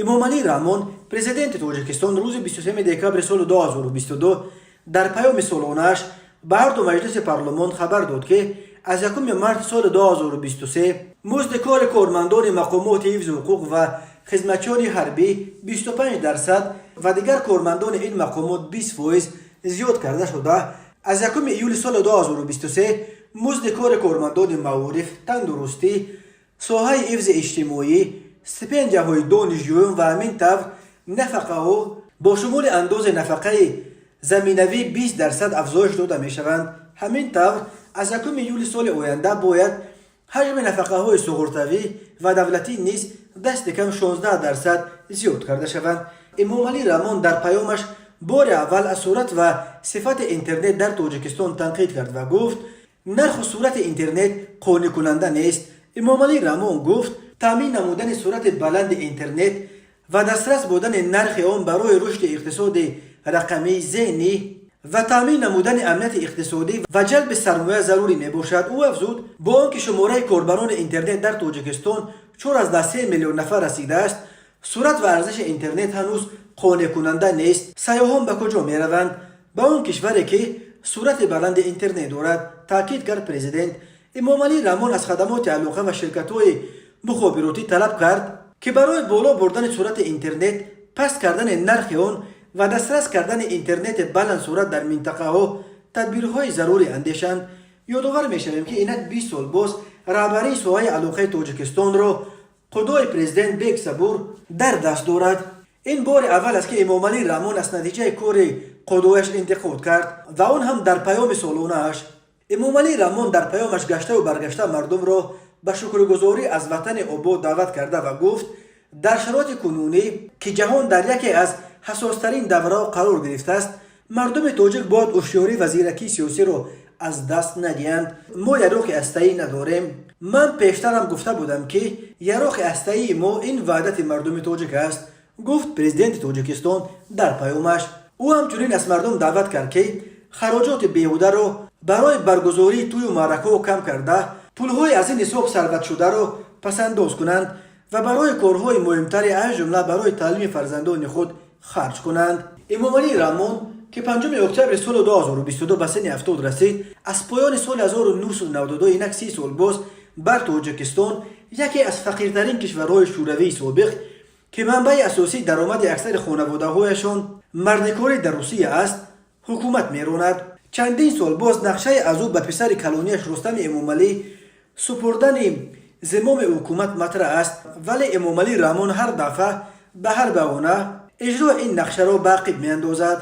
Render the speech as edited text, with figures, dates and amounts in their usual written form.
Эмомалӣ Раҳмон, президенти Тоҷикистон, рӯзи 23 декабри соли 2022 дар паёми солонааш ба ҳарду маҷлиси парлумон хабар дод, ки аз 1 марти соли 2023 музди кори кормандони мақомоти ҳифзи ҳуқуқ ва хизматчиёни ҳарбӣ 25% ва дигар кормандони ин мақомот 20% зиёд карда шуда, аз 1 июли соли 2023 музди кори кормандони маориф, тандурустӣ, соҳаи ҳифзи иҷтимоӣ, стипендияҳои донишҷӯён ва ҳамин тавр нафақаҳо бо шумули андози нафақаи заминавӣ 20% афзоиш дода мешаванд. Ҳамин тавр, аз 1 июли соли оянда бояд ҳаҷми нафақаҳои суғуртавӣ ва давлатӣ низ дасти кам 16% зиёд карда шаванд. Эмомалӣ Раҳмон дар паёмаш бори аввал аз суръат ва сифати интернет дар Тоҷикистон танқид кард ва гуфт, нарху суръати интернет қонеъкунанда нест. Эмомалӣ Раҳмон гуфт, таъмин намудани суръати баланди интернет ва дастрас будани нархи он барои рушди иқтисоди рақамии зеҳнӣ ва таъмин намудани амнияти иқтисодӣ ва ҷалби сармоя зарурӣ мебошад. Ӯ афзуд, бо он ки шумораи корбарони интернет дар Тоҷикистон 4,3 миллион нафар расидааст, суръат ва арзиши интернет ҳанӯз қонеъкунанда нест. Сайёҳон ба куҷо мераванд? Ба он кишваре, ки суръати баланди интернет дорад, таъкид кард президент. Эмомалӣ Раҳмон аз хадамоти алоқа ва ширкатҳои мухобиротӣ талаб кард, ки барои боло бурдани суръати интернет, паст кардани нархи он ва дастрас кардани интернети баландсуръат дар минтақаҳо тадбирҳои зарурӣ андешанд. Ёдовар мешавем, ки инак 20 сол боз раҳбарии соҳаи алоқаи Тоҷикистонро қудои президент Бек Сабур дар даст дорад. Ин бори аввал аст, ки Эмомалӣ Раҳмон аз натиҷаи кори қудояш интиқод кард ва он ҳам дар паёми солонааш. Эмомалӣ Раҳмон дар паёмаш гаштаву баргашта мардумро ба шукргузорӣ аз ватани обод даъват карда ва гуфт, дар шароити кунунӣ, ки ҷаҳон дар яке аз ҳассостарин давраҳо қарор гирифтааст, мардуми тоҷик бояд ҳушёрӣ ва зиракии сиёсиро аз даст надиҳанд. Мо яроқи ҳастаӣ надорем. Ман пештарам гуфта будам, ки яроқи ҳастаии мо ин ваҳдати мардуми тоҷик аст, гуфт президенти Тоҷикистон дар паёмаш. Ӯ ҳамчунин аз мардум даъват кард, ки хароҷоти беҳударо барои баргузории тӯю маъракаҳо кам карда, пулҳои аз ин ҳисоб сарватшударо пасандоз кунанд ва барои корҳои муҳимтаре, аз ҷумла барои таълими фарзандони худ, харҷ кунанд. Эмомалӣ Раҳмон, ки 5 октябри соли 2022 ба синни 70 расид, аз поёни соли 1992, инак 30 сол боз, бар Тоҷикистон, яке аз фақиртарин кишварҳои Шӯравии собиқ, ки манбаи асосии даромади аксари хонаводаҳояшон мардикорӣ дар Русия аст, ҳукумат меронад. Чандин сол боз нақшаи аз ӯ ба писари калонияш Рустами Эмомалӣ супурдани зимоми ҳукумат матраҳ аст, вале Эмомалӣ Раҳмон ҳар дафъа ба ҳар баҳона иҷрои ин нақшаро ба ақиб меандозад.